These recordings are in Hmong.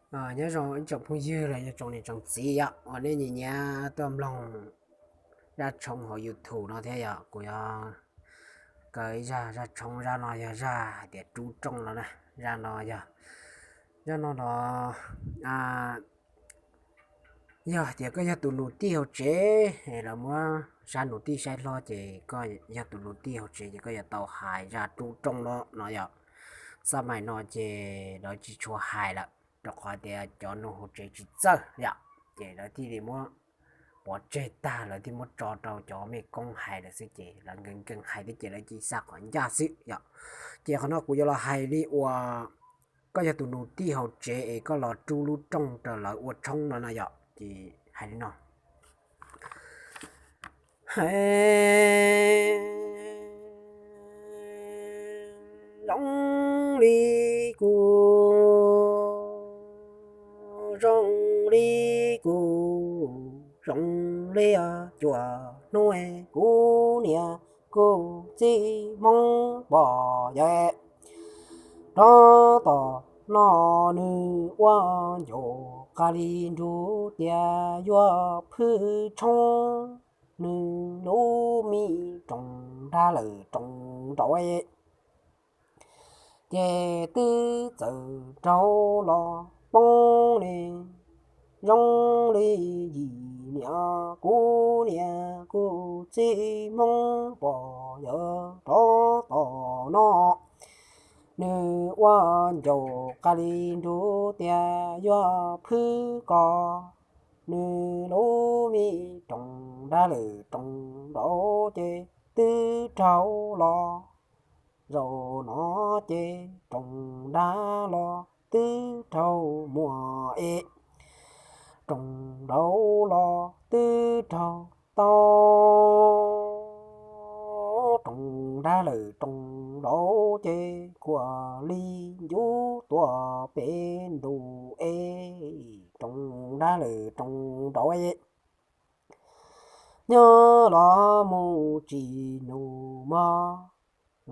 Nyob zoo ib tsoom phooj ywg los yog tsoom niam tsoom txiv yom, uas nej nyiam nyiam tuaj mloog zaj tshoob hauv YouTube no thiab yom. Kuv yuav kaw ib zaj, zaj tshoob, zaj no yog zaj hais tias rub rooj no na. Zaj no yog, zaj no los yog tias koj yog tus nus tij hauv tsev, lawv muab saib nus tij saib hlob ces koj yog tus nus tij hauv tsev ces koj yuav tau hais zaj rub rooj no no yom. Xab mais no ces lawv tsis tshua hais lawm, rau qhov tias cov nus hauv tsev tsis txawj yom, ces lawv thiaj li muab pov tseg tag, lawv thiaj muab tso rau cov mej koob hais lawm xwb ces lawv nkees nkees hais thiab ces lawv cia li xa qhov ncaj xwb yom. Ces qhov no kuv yuav los hais li uas koj yog tus nus tij hauv tsev es koj los rub lub rooj rau lawv ua tshoob no na yom, ces hais li no. Hais zoo li kuv, zoo li kuv, zoo li cuaj hnub kuv niam kuv txiv Hmoob pog yawg rov tom no, nws ua ncauj qas li nruab tias yuav phwj tshoob, nws lub me rooj nrab lawm rooj nraud ces twb txawm raug los poob li. Zoo li yim niam kuv niam kuv txiv Hmoob pog yawg rov tom no, nws ua ncauj qas li nruab tias yuav phwj ko, nws lub me rooj nrab lawm rooj nraud ces twb raug los. Zaum no ces rooj nrab los twb raug muag es, rooj nraud los twb raug tau. Rooj nrab lawm rooj nraud ces kuaj li ncuv tuaj pem ntuj es, rooj nrab lawm rooj nraud es, nyob los mus tsis nus mog,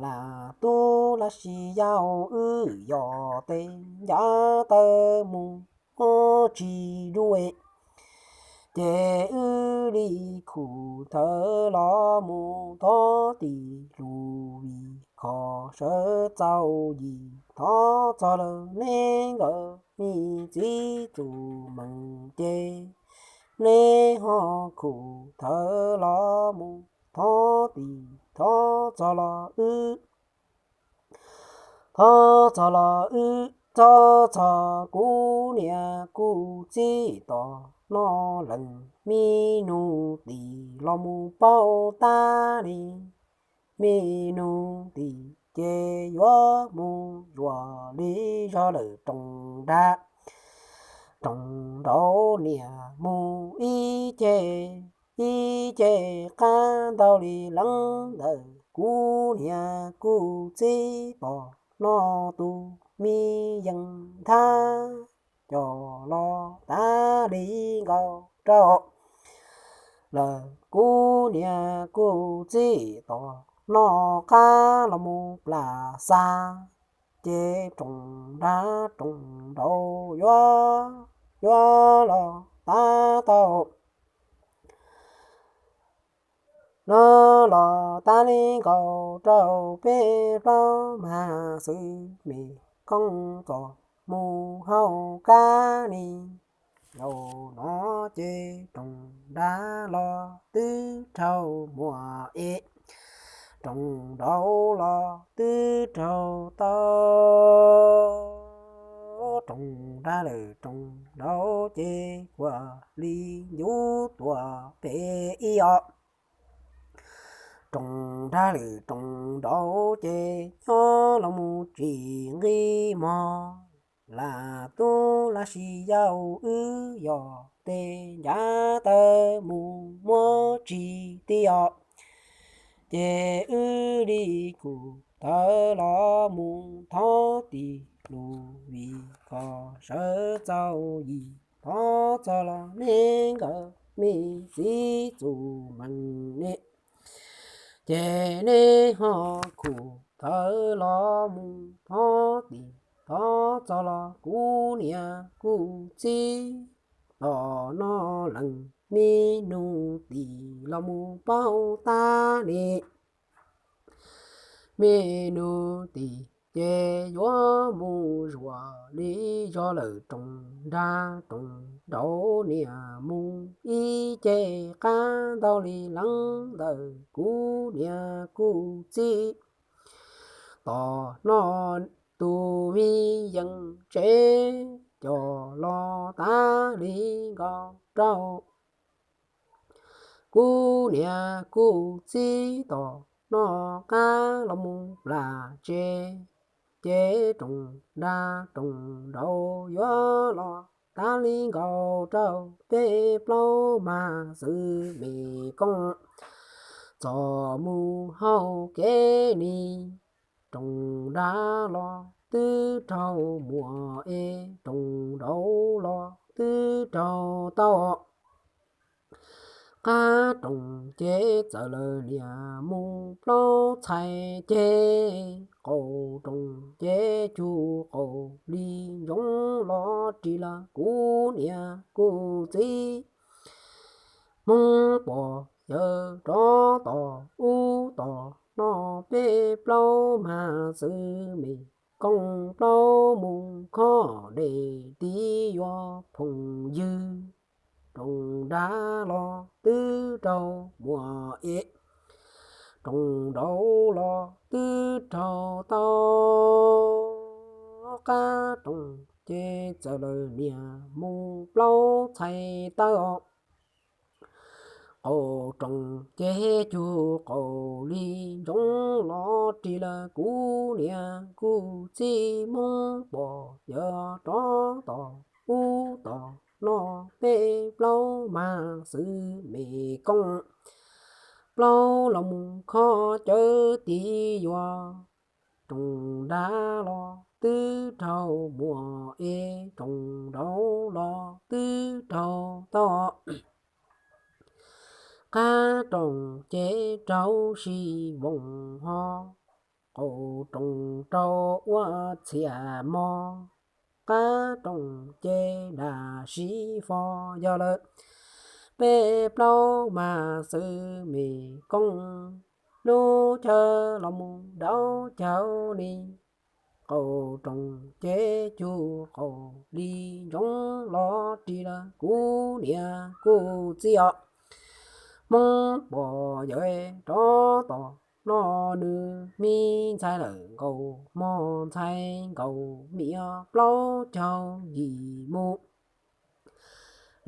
lam tub lam sis yau wb yog tej ncav taw mus tsis dub es, ces wb li khum thawv los mus thov tim lus vim kho sawv txaus yim thov txog lawm neb nkawd me txiv txuj meem ces neb ho khum thawv los mus thov tim thov txog los wb, thov txog los wb, thov txog kuv niam kuv txiv tom no lees me nus tim los mus paub tab li, me nus tim ces yuav mus zuag li zog lawm rooj nrab, rooj nraud niam mus ib ce, ib ce qab ntau li leej ntawm kuv niam kuv txiv tom no tus me yees nthab coj los tas li nkaus rau lawm kuv niam kuv txiv tom no qab los mus plas xav, ces rooj nrab rooj nraud yuav, yuav los tab tau no los tas li nkaus rau peb plaub mag xwb, me koob txom mus hauv kab ni. Zaum no ces rooj nrab los twb raug muag es, rooj nraud los twb raug tau. Rooj nrab lawm rooj nraud ces kuaj li ncuv tuaj pem ib os. Rooj nrab lawm rooj nraud ces nyob los mus tsis nqi mog, lam tub lam sis yau wb yog tej ncav taw mus muab tsis ti os. Ces wb li khum thawv los mus thov tim lus vim kho sawv txaus yim thov txog los neb nkawd me txiv txuj meem ne, ces neb ho khum thawv los mus thov tim thov txog los kuv niam kuv txiv, tom no leej me nus tim los mus paub tas li. Me nus tim ces yuav mus zuam li zog lawm, roos nrag roos nraud niam mus ib ce qab ntau li leeb ntawm kuv niam kuv txiv. Tom no tus me yees tsev coj los tas li nkaus rau kuv niam kuv txiv. Tom no qab los mus plam tsev, ces roos nrag roos nraud yuav los tas li nkaus rau peb plaub mas xwb me koob. Txog mus hauv kev ni, roos nrag los twb raug muaj es roos nraud los twb raug tau. Qab roos ces txawm lawv niam mus plaub txhais ces qaum roos ces cug qaum li ntsoov los ris lawm kuv niam kuv txiv. Hmoob pom yawg rov tom ub tom no, peb plaub mas xwb me koob, plaub mus khob dej tiv yuav phooj ywg. Roos nrag los twb raug muaj es roos nraud los twb raug tau. Qab roos ces txawm lawv niam mus plaub txhais tawb os. Qaum roos ces cug qaum li ntsoov los ris lawm kuv niam kuv txiv. Hmoob pom yawg rov tom ub tom no, peb plaub mas xwb me koob, plaub los mus khob cawv tiv yuav. Roos nrag los twb raug muaj es roos nraud los twb raug tau. Qab roos ces rau sib voos ho, qaum roos rau ua txhiaj mog. Qab roos ces dam sib fo yog lawm peb plaub mas xwb me koob, lub chaw los mus dauv caug li. Qaum roos ces cug qaum li ntsoov los ris lawm kuv niam kuv txiv os. Hmoob pom yawg rov tom no, nws me ntxhais lawm nkaus mog ntxhais nkaus, me plaub caug yim mus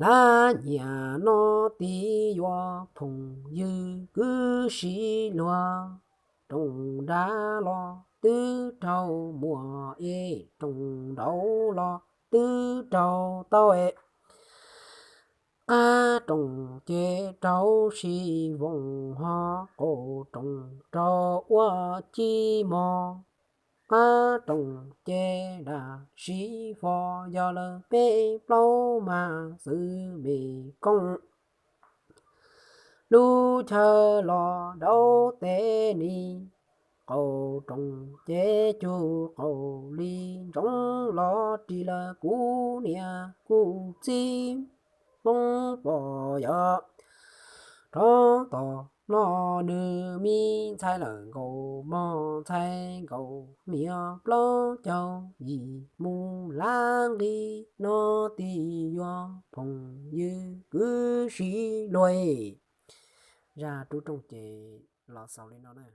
lab nyiam no, tiv yuav phooj ywg kwv sib luag. Roos nrag los twb raug muaj es roos nraud los twb raug tau es. Qab roos ces rau sib voos ho, qaum roos rau ua ci mog. Qab roos ces dam sib fo yog lawm peb plaub mas xwb me koob, lub chaw los dauv teb ni. Qaum roos ces cug qaum li ntsoov los ris lawm kuv niam kuv txiv. Hmoob pom yawg rov tom no, nws me ntxhais lawm nkaus mog ntxhais nkaus, me plaub caug yim mus lab nqi no, tiv yuav phooj ywg kwv sib luag. Zaj rub rooj ces los xaus li no na.